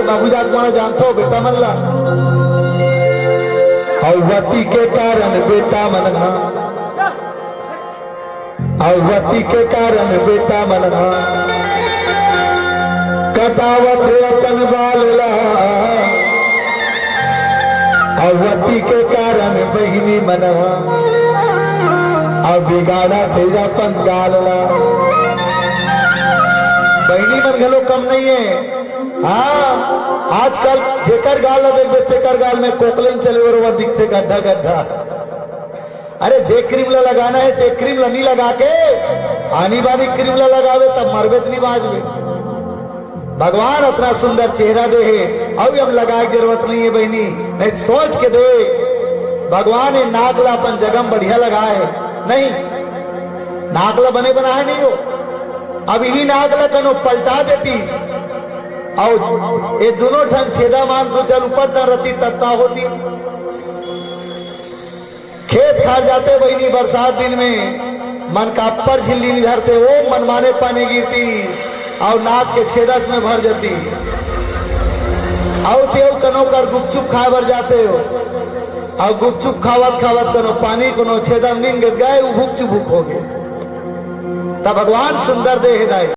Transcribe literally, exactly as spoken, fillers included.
बाबू जात मन जानथो बेटा मन ला। अवती के कारण बेटा मन ह, अवती के कारण बेटा मन ह कटावत हे अपन बाल ला। अवती के कारण बहिनी मन ह अब बिगाड़त हे अपन गाल ला। बहिनी मन घलो कम नहीं है। हाँ, आजकल जेकर गाल ला देखबे, तेकर गाल में कोकलेन चले बरोबर दिखथे, गड्ढा गड्ढा। अरे, जे क्रीम ला लगाना है, ते क्रीम ला नी लगा के आनी बानी क्रीम ला लगावे, तब मरबे त नी बाजबे। भगवान अतना सुंदर चेहरा दे हे, अउ हम लगाए के जरूरत नहीं है बहिनी, नहीं त सोच के दे। भगवान ये नाक ला अपन जगह म बढ़िया लगाए, नहीं, नाक ला बने बनाए नहीं हो। अब इही नाक ला कनो पलटा देती, अउ ये दोनों ठन छेदा मान तो चल ऊपर तर रहती, तब का होती? खेत खार जाते बहिनी बरसात दिन में, मन का अप्पर झिल्ली नी धरते, ओ मनमाने पानी गिरती अउ नाक के छेदच में भर जाती। अउ तेव कनो कर गुपचुप खाए बर जाते हो, अउ गुपचुप खावत खावत कनो पानी कोनो छेदा में गिर गए, उ भुक चुभुक हो गए। तब भगवान सुंदर दे हे दाई,